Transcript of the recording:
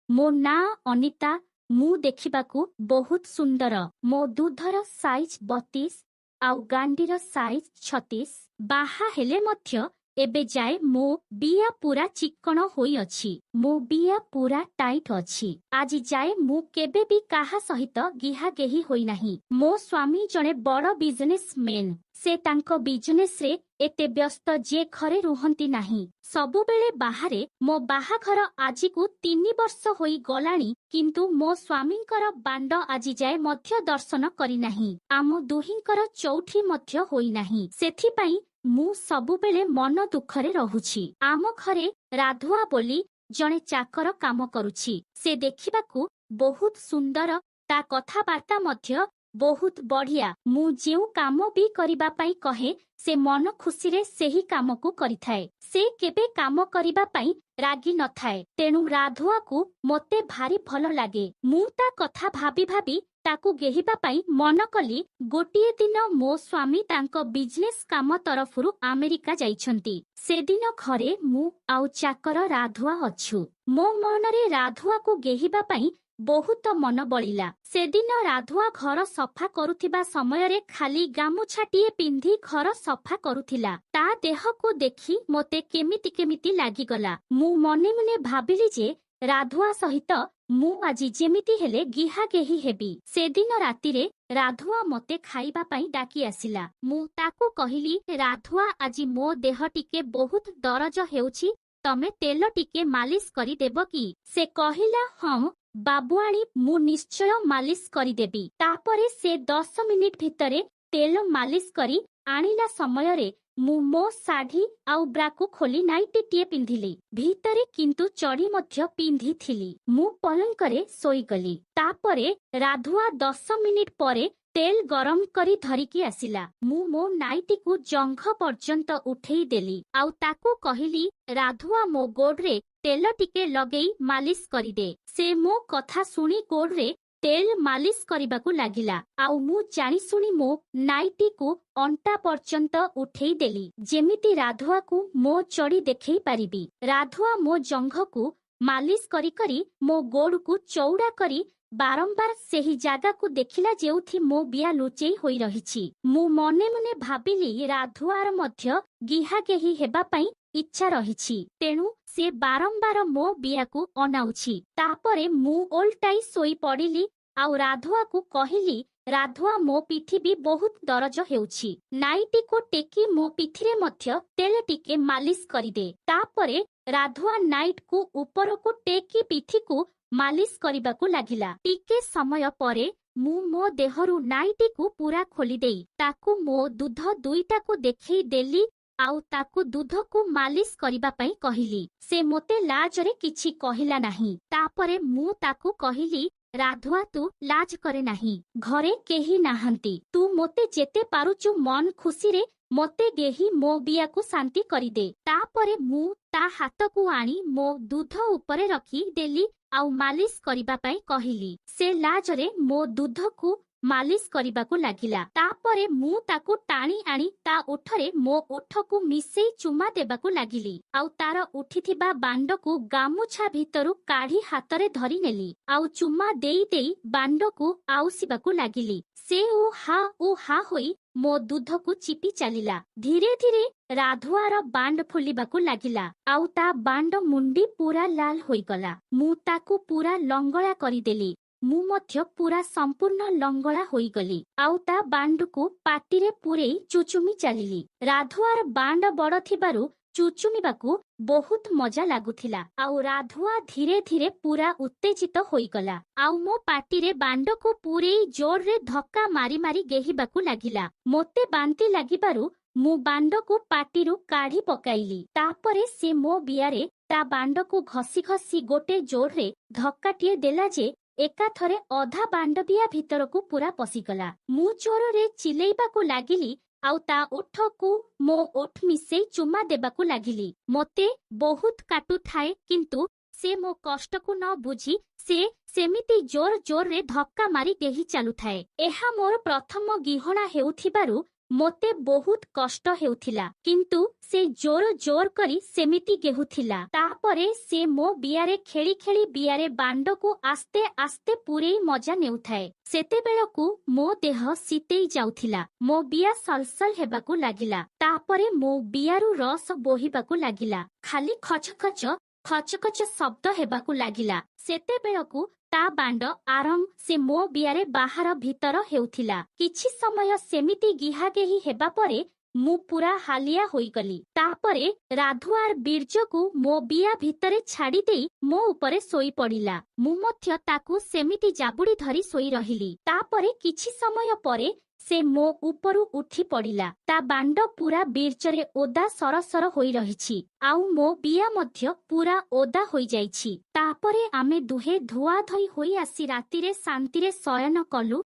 ମୋ ନାଁ ଅନିତା। ମୁଁ ଦେଖିବାକୁ ବହୁତ ସୁନ୍ଦର। ମୋ ଦୁଧର ସାଇଜ 32 ଆଉ ଗାଣ୍ଡିର ସାଇଜ 36। ବାହା ହେଲେ ମଧ୍ୟ ଏବେ ଯାଏ ମୋ ବିଆ ପୁରା ଚିକ୍କଣ ହୋଇଅଛି। ମୋ ବିଆ ପୁରା ଟାଇଟ୍ ଅଛି। ଆଜି ଯାଏ ମୁଁ କେବେ ବି କାହା ସହିତ ଗିହାଗେହି ହୋଇନାହିଁ। ମୋ ସ୍ୱାମୀ ଜଣେ ବଡ଼ ବିଜନେସ୍ ମେନ୍। ସେ ତାଙ୍କ ବିଜନେସରେ ଏତେ ବ୍ୟସ୍ତ ଯେ ଘରେ ରୁହନ୍ତି ନାହିଁ, ସବୁବେଳେ ବାହାରେ। ମୋ ବାହାଘର ଆଜିକୁ 3 ବର୍ଷ ହୋଇ ଗଲାଣି, କିନ୍ତୁ ମୋ ସ୍ୱାମୀଙ୍କର ବାଣ୍ଡ ଆଜି ଯାଏ ମଧ୍ୟ ଦର୍ଶନ କରିନାହିଁ। ଆମ ଦୁହିଁଙ୍କର ଚଉଠି ମଧ୍ୟ ହୋଇନାହିଁ। ସେଥିପାଇଁ ମୁଁ ସବୁବେଳେ ମନ ଦୁଃଖରେ ରହୁଛି। ଆମ ଘରେ ରାଧୁଆ ବୋଲି ଜଣେ ଚାକର କାମ କରୁଛି। ସେ ଦେଖିବାକୁ ବହୁତ ସୁନ୍ଦର, ତା କଥାବାର୍ତ୍ତା ମଧ୍ୟ ବହୁତ ବଢିଆ। ମୁଁ ଯେଉଁ କାମ ବି କରିବା ପାଇଁ କହେ, ସେ ମନ ଖୁସିରେ ସେହି କାମକୁ କରିଥାଏ। ସେ କେବେ କାମ କରିବା ପାଇଁ ରାଗି ନଥାଏ। ତେଣୁ ରାଧୁଆକୁ ମୋତେ ଭାରି ଭଲ ଲାଗେ। ମୁଁ ତା କଥା ଭାବି ଭାବି ତାକୁ ଗେହିବା ପାଇଁ ମନ କଲି। ଗୋଟିଏ ଦିନ ମୋ ସ୍ୱାମୀ ତାଙ୍କ ବିଜନେସ୍ କାମ ତରଫରୁ ଆମେରିକା ଯାଇଛନ୍ତି। ସେଦିନ ଘରେ ମୁଁ ଆଉ ଚାକର ରାଧୁଆ ଅଛୁ। ମୋ ମନରେ ରାଧୁଆକୁ ଗେହିବା ପାଇଁ ବହୁତ ମନ ବଳିଲା। ସେଦିନ ରାଧୁଆ ଘର ସଫା କରୁଥିବା ସମୟରେ ଖାଲି ଗାମୁଛାଟିଏ ପିନ୍ଧି ଘର ସଫା କରୁଥିଲା। ତା ଦେହକୁ ଦେଖି ମୋତେ କେମିତି କେମିତି ଲାଗିଗଲା। ମୁଁ ମନେ ମନେ ଭାବିଲି ଯେ ରାଧୁଆ ସହିତ ମୁଁ ଆଜି ଯେମିତି ହେଲେ ଗିହାଗେହି ହେବି। ସେଦିନ ରାତିରେ ରାଧୁଆ ମୋତେ ଖାଇବା ପାଇଁ ଡାକି ଆସିଲା। ମୁଁ ତାକୁ କହିଲି, ରାଧୁଆ, ଆଜି ମୋ ଦେହ ଟିକେ ବହୁତ ଦରଜ ହେଉଛି, ତମେ ତେଲ ଟିକେ ମାଲିସ କରିଦେବ କି? ସେ କହିଲା, ହଁ ବାବୁଆଣୀ, ମୁଁ ନିଶ୍ଚୟ ମାଲିସ କରିଦେବି। ତାପରେ ସେ 10 ମିନିଟ ଭିତରେ ତେଲ ମାଲିସ କରି ଆଣିଲା ସମୟରେ ମୁଁ ମୋ ଶାଢୀ ଆଉ ବ୍ରାକୁ ଖୋଲି ନାଇଟିଟିଏ ପିନ୍ଧିଲି। ଭିତରେ କିନ୍ତୁ ଚଡ଼ି ମଧ୍ୟ ପିନ୍ଧିଥିଲି। ମୁଁ ପଲଙ୍କରେ ଶୋଇଗଲି। ତାପରେ ରାଧୁଆ 10 ମିନିଟ ପରେ ତେଲ ଗରମ କରି ଧରିକି ଆସିଲା। ମୁଁ ମୋ ନାଇଟିକୁ ଜଙ୍ଘ ପର୍ଯ୍ୟନ୍ତ ଉଠେଇ ଦେଲି ଆଉ ତାକୁ କହିଲି, ରାଧୁଆ, ମୋ ଗୋଡରେ ତେଲ ଟିକେ ଲଗେଇ ମାଲିସ କରିଦେ। ସେ ମୋ କଥା ଶୁଣି ଗୋଡରେ ତେଲ ମାଲିସ କରିବାକୁ ଲାଗିଲା ଆଉ ମୁଁ ଜାଣିଶୁଣି ମୋ ନାଇଟିକୁ ଅଣ୍ଟା ପର୍ଯ୍ୟନ୍ତ ଉଠେଇ ଦେଲି, ଯେମିତି ରାଧୁଆକୁ ମୋ ଚଡ଼ି ଦେଖେଇ ପାରିବି। ରାଧୁଆ ମୋ ଜଙ୍ଘକୁ ମାଲିସ କରି କରି ମୋ ଗୋଡକୁ ଚଉଡ଼ା କରି ବାରମ୍ବାର ସେହି ଜାଗାକୁ ଦେଖିଲା, ଯେଉଁଠି ମୋ ବିଆ ଲୁଚେଇ ହୋଇ ରହିଛି। ମୁଁ ମନେ ମନେ ଭାବିଲି, ରାଧୁଆର ମଧ୍ୟ ଗିହାଗେହି ହେବା ପାଇଁ ଇଚ୍ଛା ରହିଛି, ତେଣୁ ସେ ବାରମ୍ବାର ମୋ ବିଆକୁ ଅନାଉଛି। ତାପରେ ମୁଁ ଓଲଟାଇ ଶୋଇ ପଡ଼ିଲି ଆଉ ରାଧୁଆକୁ କହିଲି, ରାଧୁଆ, ମୋ ପିଠି ବି ବହୁତ ଦରଜ ହେଉଛି। ନାଇଟିକୁ ଟେକି ମୋ ପିଠିରେ ମଧ୍ୟ ତେଲ ଟିକେ ମାଲିସ କରିଦେ। ତାପରେ ରାଧୁଆ ନାଇଟକୁ ଉପରକୁ ଟେକି ପିଠିକୁ ମାଲିସ କରିବାକୁ ଲାଗିଲା। ଟିକେ ସମୟ ପରେ ମୁଁ ମୋ ଦେହରୁ ନାଇଟିକୁ ପୁରା ଖୋଲିଦେଇ ତାକୁ ମୋ ଦୁଧ ଦୁଇଟାକୁ ଦେଖେଇ ଦେଲି ଆଉ ତାକୁ ଦୁଧକୁ ମାଲିସ କରିବା ପାଇଁ କହିଲି। ସେ ମୋତେ ଲାଜରେ କିଛି କହିଲା ନାହିଁ। ତାପରେ ମୁଁ ତାକୁ କହିଲି, ରାଧୁଆ, ତୁ ଲାଜ କରେ ନାହିଁ, ଘରେ କେହି ନାହାନ୍ତି। ତୁ ମୋତେ ଯେତେ ପାରୁଛୁ ମନ ଖୁସିରେ ମୋତେ ଗେହି ମୋ ବିଆକୁ ଶାନ୍ତି କରିଦେ। ତାପରେ ମୁଁ ତା ହାତକୁ ଆଣି ମୋ ଦୁଧ ଉପରେ ରଖି ଦେଲି ଆଉ ମାଲିସ କରିବା ପାଇଁ କହିଲି। ସେ ଲାଜରେ ମୋ ଦୁଧକୁ ମାଲିସ କରିବାକୁ ଲାଗିଲା। ତାପରେ ମୁଁ ତାକୁ ଟାଣି ଆଣି ତା ଓଠରେ ମୋ ଓଠକୁ ମିଶେଇ ଚୁମା ଦେବାକୁ ଲାଗିଲି ଆଉ ତାର ଉଠିଥିବା ବାଣ୍ଡକୁ ଗାମୁଛା ଭିତରୁ କାଢି ହାତରେ ଧରି ନେଲି ଆଉ ଚୁମା ଦେଇ ଦେଇ ବାଣ୍ଡକୁ ଆଉସିବାକୁ ଲାଗିଲି। ସେ ଉ ହା ଉ ହା ହୋଇ ମୋ ଦୁଧକୁ ଚିପି ଚାଲିଲା। ଧୀରେ ଧୀରେ ରାଧୁଆର ବାଣ୍ଡ ଫୁଲିବାକୁ ଲାଗିଲା ଆଉ ତା ବାଣ୍ଡ ମୁଣ୍ଡି ପୁରା ଲାଲ ହୋଇଗଲା। ମୁଁ ତାକୁ ପୁରା ଲଙ୍ଗଳା କରିଦେଲି। ମୁଁ ମଧ୍ୟ ପୁରା ସମ୍ପୂର୍ଣ୍ଣ ଲଙ୍ଗଳା ହୋଇଗଲି ଆଉ ତା ବାଣ୍ଡକୁ ପାଟିରେ ପୂରେଇ ଚୁଚୁମି ଚାଲିଲି। ରାଧୁଆର ବାଣ୍ଡ ବଡ଼ ଥିବାରୁ ଚୁଚୁମିବାକୁ ବହୁତ ମଜା ଲାଗୁଥିଲା ଆଉ ରାଧୁଆ ଧୀରେ ଧୀରେ ପୁରା ଉତ୍ତେଜିତ ହୋଇଗଲା ଆଉ ମୋ ପାଟିରେ ବାଣ୍ଡକୁ ପୂରେଇ ଜୋରରେ ଧକ୍କା ମାରି ମାରି ଗେହିବାକୁ ଲାଗିଲା। ମୋତେ ବାନ୍ତି ଲାଗିବାରୁ ମୁଁ ବାଣ୍ଡକୁ ପାଟିରୁ କାଢି ପକାଇଲି। ତାପରେ ସେ ମୋ ବିଆରେ ତା ବାଣ୍ଡକୁ ଘଷି ଘଷି ଗୋଟେ ଜୋରରେ ଧକ୍କାଟିଏ ଦେଲା ଯେ ଏକାଥରେ ଅଧା ବାଣ୍ଡ ବିଆ ଭିତରକୁ ପୁରା ପଶିଗଲା। ମୁଁ ଜୋରରେ ଚିଲେଇବାକୁ ଲାଗିଲି ଆଉ ତା ଓଠକୁ ମୋ ଓଠ ମିଶେଇ ଚୁମା ଦେବାକୁ ଲାଗିଲି। ମୋତେ ବହୁତ କାଟୁଥାଏ, କିନ୍ତୁ ସେ ମୋ କଷ୍ଟକୁ ନ ବୁଝି ସେ ସେମିତି ଜୋର ଜୋରରେ ଧକ୍କା ମାରି ଗେହି ଚାଲୁଥାଏ। ଏହା ମୋର ପ୍ରଥମ ଗିହଣା ହେଉଥିବାରୁ ମୋତେ ବହୁତ କଷ୍ଟ ହେଉଥିଲା, କିନ୍ତୁ ସେ ଜୋର ଜୋର କରି ସେମିତି ଗେହୁଥିଲା। ତାପରେ ସେ ମୋ ବିଆରେ ଖେଳି ଖେଳି ବିଆରେ ବାଣ୍ଡକୁ ଆସ୍ତେ ଆସ୍ତେ ପୂରେଇ ମଜା ନେଉଥାଏ। ସେତେବେଳକୁ ମୋ ଦେହ ଶୀତେଇ ଯାଉଥିଲା। ମୋ ବିଆ ସଲସଲ ହେବାକୁ ଲାଗିଲା। ତାପରେ ମୋ ବିଆରୁ ରସ ବୋହିବାକୁ ଲାଗିଲା। ଖାଲି ଖଚ ଖଚ ଖଚ ଖଚ ଶବ୍ଦ ହେବାକୁ ଲାଗିଲା। ସେତେବେଳକୁ ତା ବାଣ୍ଡ ଆରମ ସେ ମୋ ବିଆରେ ବାହାର ଭିତର ହେଉଥିଲା। କିଛି ସମୟ ସେମିତି ଗିହାଗେହି ହେବା ପରେ ମୁଁ ପୁରା ହାଲିଆ ହୋଇଗଲି। ତାପରେ ରାଧୁଆର ବୀର୍ଯ୍ୟକୁ ମୋ ବିଆ ଭିତରେ ଛାଡ଼ି ଦେଇ ମୋ ଉପରେ ଶୋଇପଡ଼ିଲା। ମୁଁ ମଧ୍ୟ ତାକୁ ସେମିତି ଜାବୁଡ଼ି ଧରି ଶୋଇ ରହିଲି। ତାପରେ କିଛି ସମୟ ପରେ ସେ ମୋ ଉପରୁ ଉଠି ପଡ଼ିଲା। ତା ବାଣ୍ଡ ପୁରା ବୀର୍ଯ୍ୟରେ ଓଦା ସରସର ହୋଇ ରହିଛି, ଆଉ ମୋ ବିଆ ମଧ୍ୟ ପୁରା ଓଦା ହୋଇଯାଇଛି। ତାପରେ ଆମେ ଦୁହେଁ ଧୁଆଧୋଇ ହୋଇ ଆସି ରାତିରେ ଶାନ୍ତିରେ ଶୟନ କଲୁ।